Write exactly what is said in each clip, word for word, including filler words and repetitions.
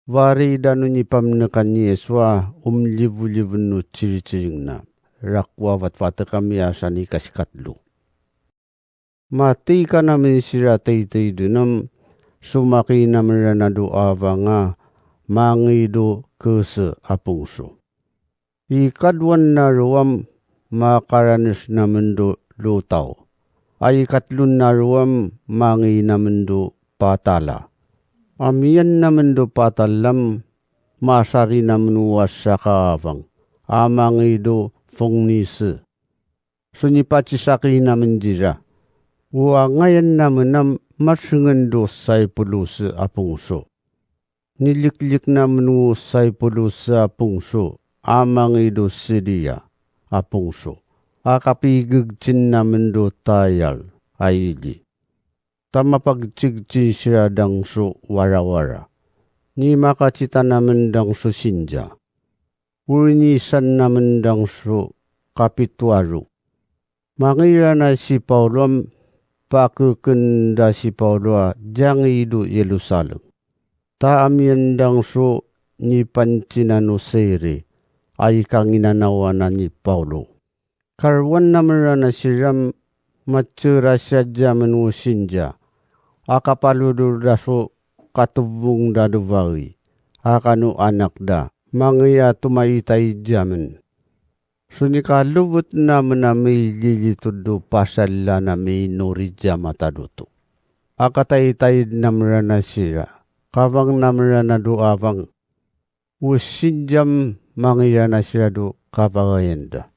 Wari da no nipamnekan ni Yeswa, umliwliw no chirichiring na. Rakwa, watwatek kami asya nika sikatlo. Matikang naman sira taytay denam, sumaki naman rana do abang a mangido kese a pungso. Ikadwa na ruwam makaranes naman do lutaw. Ay ikatlo na ruwam mangi naman do patala. Amiyan naman do patalam masari naman uwas sa kaabang. Amangi do fongnise. Sunipachisaki naman dira. Uwangayan naman am masngen do saipuluse a pungso. Niliklik naman wo saipuluse a pungso, amangi do sidiya a pungso. Akapigigchin naman do tayal a ili. Ta mapagchigchin sira dangso warawara. Ni makachita naman dangso sinja. Urinisan naman dangso kapitwaro. Mangira na si Pawlo am pakeken da si Pawlo a dyangi do Jerusalem. Ta amiyan dangso nipantinan o siri ay kanginanawa na ni Pawlo. Karwan naman rana sira am matsura sira dyaman wo sinja. Akapaludor da so katubong da do wari. Akano anak da. Mangiya tumaitay dyaman. Sunikaluwet naman a mililitod do pasal la na minuri dya mataduto. Akataytay naman rana sira. Kabang naman rana do abang. Usin dya am mangira na sira do kabagayan da.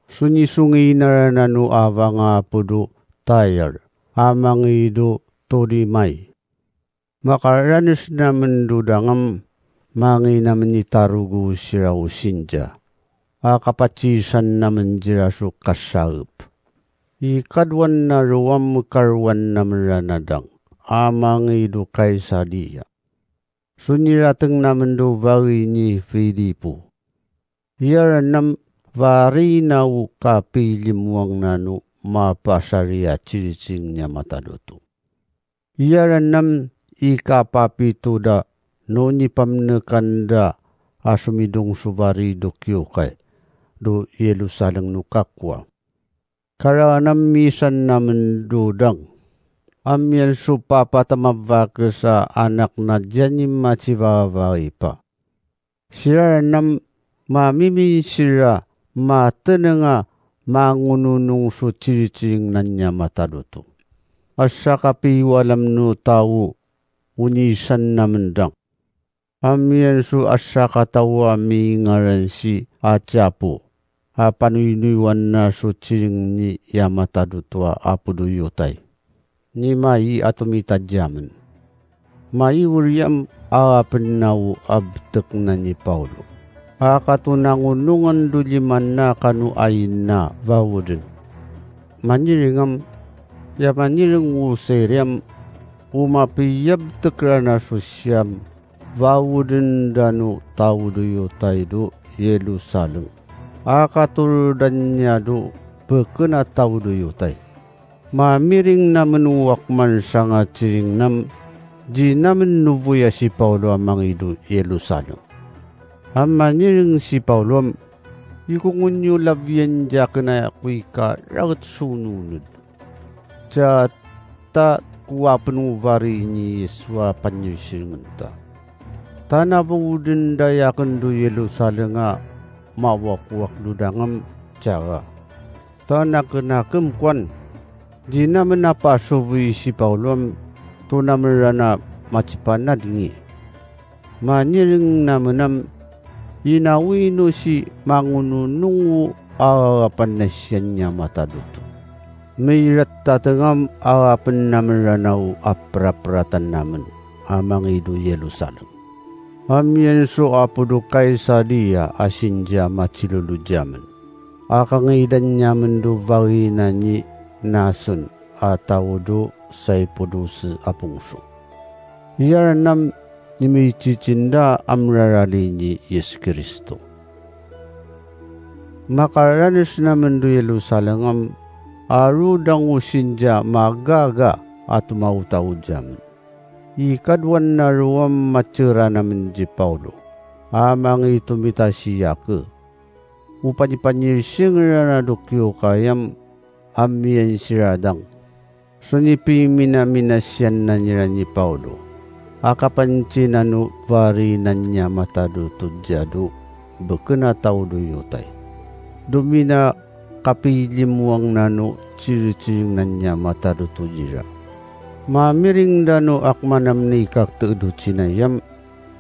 Sunisungina rana no abang a apo do tayar, amangi do turimay. Makaranes naman do dang am, mangi naman itarugo sira usin dya. Akapatsisan naman dira so kasaep. Ikadwa na ruwam karwan naman rana dang, amangi do Kaisaria. Sunirateng naman do wari ni Filipo. Hiya ran am wari na o kapilimwang na no mapasari a chiriching niya mataduto. Hiya ran am ikapapito da no nipamnekan da a sumidong so wari do kiyokay do Jerusalem no kakwa. Karanam misan naman do dang. Amiyan so papa ta mabakes a anak na dyan in matsibabawi pa. Sira ran am mamimin sira mateneng a mangununong so chirichiring na niya mataduto. Asya kapiwalam no tawo, unisan naman dang. Amiyan so asya ka tawo a mingaran si Achapo, a panoynoywan na so chiring niya mataduto a apo do Yutay. Ni mayi a tumitadyaman. Mayi wuri am awapen na o abtek na ni Paulo. Akato nangunongan do liman na kano ayin na waweden. Maniring am, ya maniring o siri am, o mapiyabtek ra na so siyam waweden da no tawo do Yutay do Jerusalem. Akaturdan niya do peken a tawo do Yutay. Mamiring naman o wakman sanga chiring nam, di naman nubuya si Paulo a mangido Jerusalem. An maniring si Paulo am, ikungon niyo labiyan di akin a ako ikaraot sununod. Tiya ta kuwapen o wari ni Yeswa panyirsiringan ta. Ta nabuden da yaken do Jerusalem nga mawakwak do dangam tiyaga. Ta nakenakem kuan, di naman napasuboy si Paulo am, to naman ra na matsipanadngi. Maniring naman am, inawino si mangununong o awapan na siya niya mataduto. Mayrat ta tengam awapen naman ra na o aprapratan naman a mangido Jerusalem. Amiyan so apo do Kaisaria a sindiya matsilulod yaman. Akangidan niyaman do wari na ni Nason a tawo do Saypodose a pungso. Hiya ran am nimichiching da am rarali ni Jesu-Cristo. Makaranes naman do Jerusalem am aro dang o sindiya magaga a tumawtaw yaman. Ikaduan na ruam matsura naman di Paulo, a mangitumita siya ke. Upa ni panyirsingra na dukyo kayam amiyan siradang. Sunipi minaminasian na nira ni Paulo. Akapanti na no bari na niya mataduto diyado beken a tawo do Yutay. Dumina kapilimwang na no tsiritsiring na niya mataduto dira. Mamiring da no akman am nikakte do tsinayam,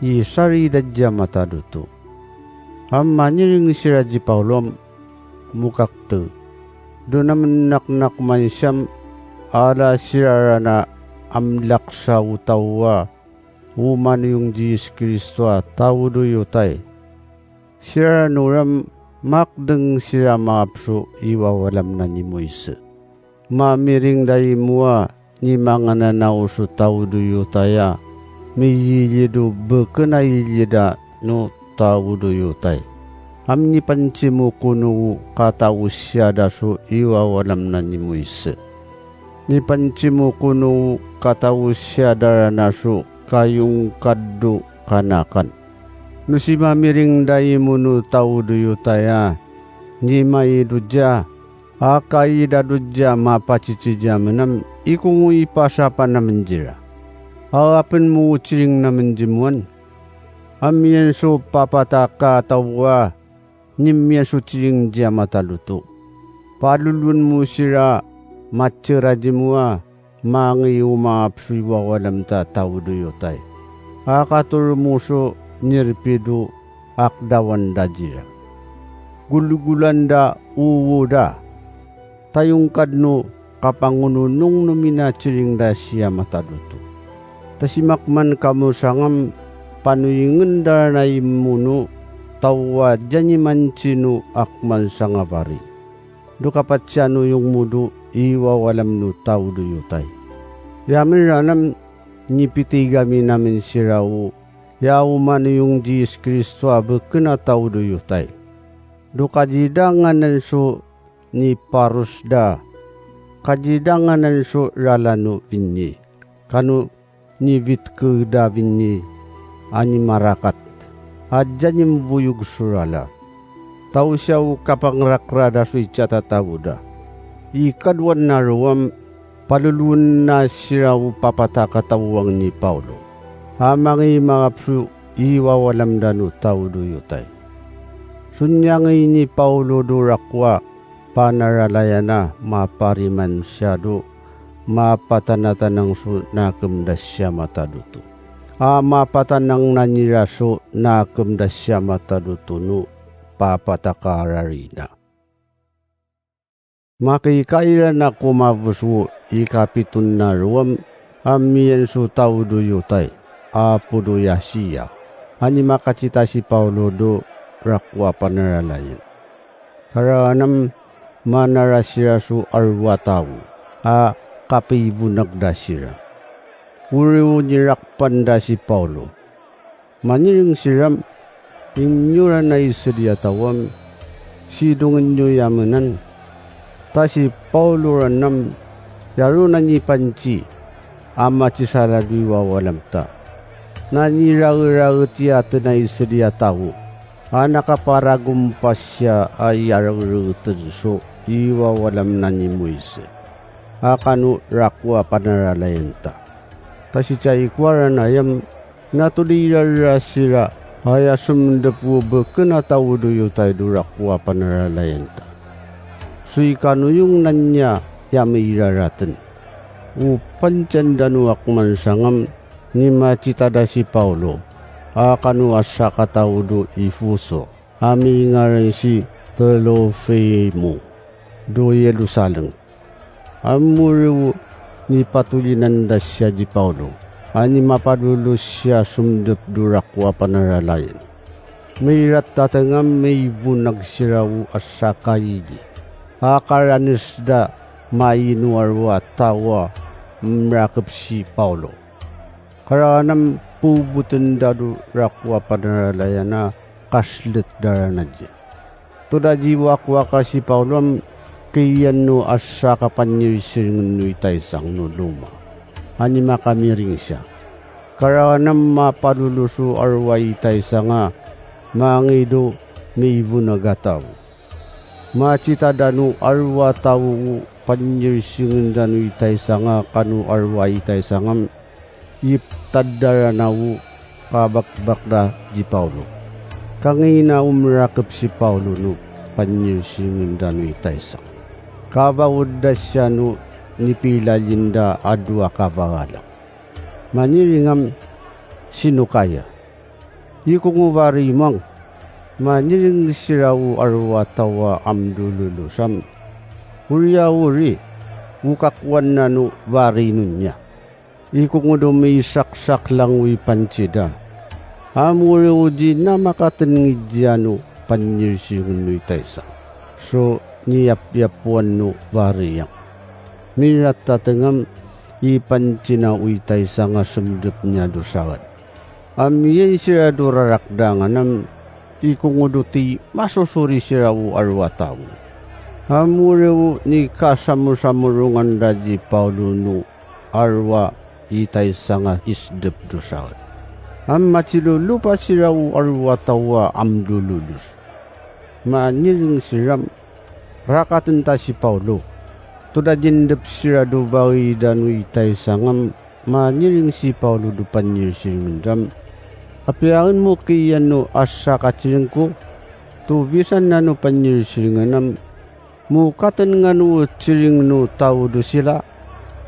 isari da diya mataduto. Am maniring sira di Paulo am mukakte. Do naman naknak man siyam ala sira ra na amlak sa utawa, umano yung Diyos Kristo a tawo do Yutay. Sira ra nuram makdeng sira mapso iwawalam na ni Moise. Mamiring da imo a ni mangananaw so tawo do Yutay a miyilid o beken a ilid a no tawo do Yutay. Am nipanti mo kuno katawo siya da so iwawalam na ni Moise. Nipanti mo kuno katawo siya da ra na so kayungkad do kanakan. No si mamiring da imo no tawo do Yutay a ni maido diya, a kaida do diya mapatsitsi diya menam ikungo ipasapa naman dira. Aw apen mo tsiring naman di muan. Amiyan so papataka tawa, nimiyan so tsiring diya mataduto. Palulon mo sira matsura di mua, mangiyo mapso iwawalam ta tawo do Yutay. Akatoro mo so nirpi do akdawan da dira. Gulgulan da uwo da. Tayungkad no kapangununong no minatsiring da siya mataduto. Ta simakman kamo sangam panuyingen da ra na imo no tawa dyan iman tsino akman sangabari. Do kapatsanuyong mo do iwawalam no tawo do Yutay. Yamen ranam nipitiga mi namin sira o ya umano yung Diyos Kristo a beken a tawo do Yutay. Do kadidanganan so niparos da, kadidanganan so rala no binyi, kano nibitke da binyi, ani marakat, adya nimbuyog so rala. Tawo siya o kapangrakra da so itsatatawo da. Ikaduan na ruwam, palulon na sira o papataka tawang ni Paulo. Amangi mapso iwawalam da no tawo do Yutay. Sunyangi ni Paulo do rakwa panaralayan a mapariman siya do mapatanatanang so nakem da siya mataduto. A mapatanang na nira so nakem da siya mataduto no papataka rarina. Makikaira na kumabos wo ikapiton na ruwam, amiyan so tawo do Yutay, apo do Yasiya. Ani makatsita si Paulo do rakwa panaralayan. Karaanam manara sira so arwa tawo, a kapibunag da sira. Wiriw nirakpan da si Paulo. Maniring sira, inyo ra na isidi a tawam, sidongen niyo yamanan. Ta si Paulo ranam, yaro na nipanti, a matsisala do iwawalam ta. Nanirararaet iya tana isidi a tawo, a nakaparagumpas siya a iyararaeten so iwawalam na ni Moise, a kano rakwa panaralayan ta. Ta si Chaykuaran ayam, natudira ra sira, aya sumdep wo beken a tawo do Yutay do rakwa panaralayan ta. So ikanuyong na niya ya mairaraten. Upan tiyan da no akman sangam, nimatsita da si Paulo, a kano asaka tawo do Efeso, a mingaran si Trofimo, do Jerusalem. Amuri wo nipatulinan da siya di Paulo, ani mapadulos siya sumdep do rakwa panaralayan. Mayrat tatengam may bunag sira wo asaka idi. Akaranes da maino arwa tawa mrakep si Paulo. Karaanam puboten da do rakwa panaralayan a kaslet da ra na diya. Toda di wakwaka si Paulo am kiyan no asaka panyirsiringen no itaysang no luma. Ani makamiring siya. Karaanam mapaluluso arwa itay sanga mangido may bunagataw. Macitada no arwa tawo o panyirsingen da no itay sanga kano arwa itay sanga, iptad da ranaw o kabakbak da di Paulo. Kangina umrakep si Paulo no panyirsingen da no itay sanga. Kabawod da siya no nipilalin da adwa kabawala. Maniring am, sino kaya? Ikungo bari mang, maniring sira o arwa tawa amdululosam. Uri a uri, ukakwan na no bari nunya. Ikungo do may saksak lang o ipancida. Amo uri o di na makatengid diya no panyirsingen no itay sanga. So, niyapyapwan no bari yang. Miratatengam, ipancina o itay sanga semdep niya do sawad. Am iyan sira do rarakdangan am, ikungo do ti masusuri sira o arwa tawo. Amo uri o nikasamosamorongan da di Paulo no arwa itay sanga isdep do sawad. Am matilulupa sira o arwa tawa amdululos. Maniring sira am, rakaten ta si Paulo. Tuda dindep sira do bari da no itay sanga am, maniring si Paulo do panyirsingen da am. Apiaen mo kiyan no asya ka tiring ko, tubisan na no panyirsingen am, mukaten ngani o tiring no tawo do sila,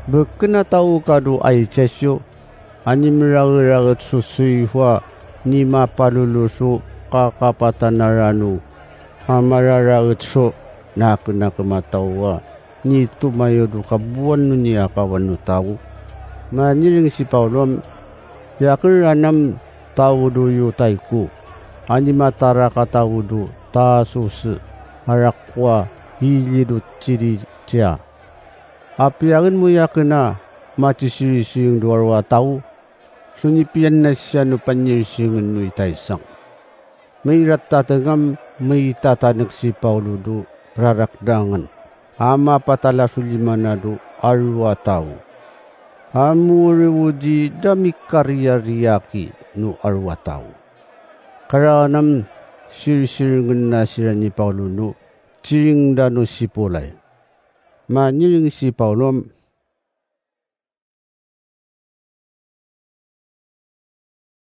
beken na tawo ka do ay sesyo, ani mirariraret so suyhwa ni mapaluluso kakapatan na rano, ha marararet so nakenakem a tawo a nitumayo do kabuan no niakawan no tawo. Maniring si Paulo am, yaken ranam tawo do yutay ko, ani mataraka tawo do Tarsus, Arakwa, hili do Cilicia. Apiaen mo yaken a matisirsiring do arwa tawo, so nipiyan na siya no panyirsingen no itay sanga. Miratatengam, mitatanek si Paulo do rarakdangan, ha mapatala so lima na do arwa tawo. Amo uri o di da mikariyariyaki no arwa tawo. Karaanam, sirsiringen na sira ni Paulo no tiring da no sipolay. Maniring si Paulo am,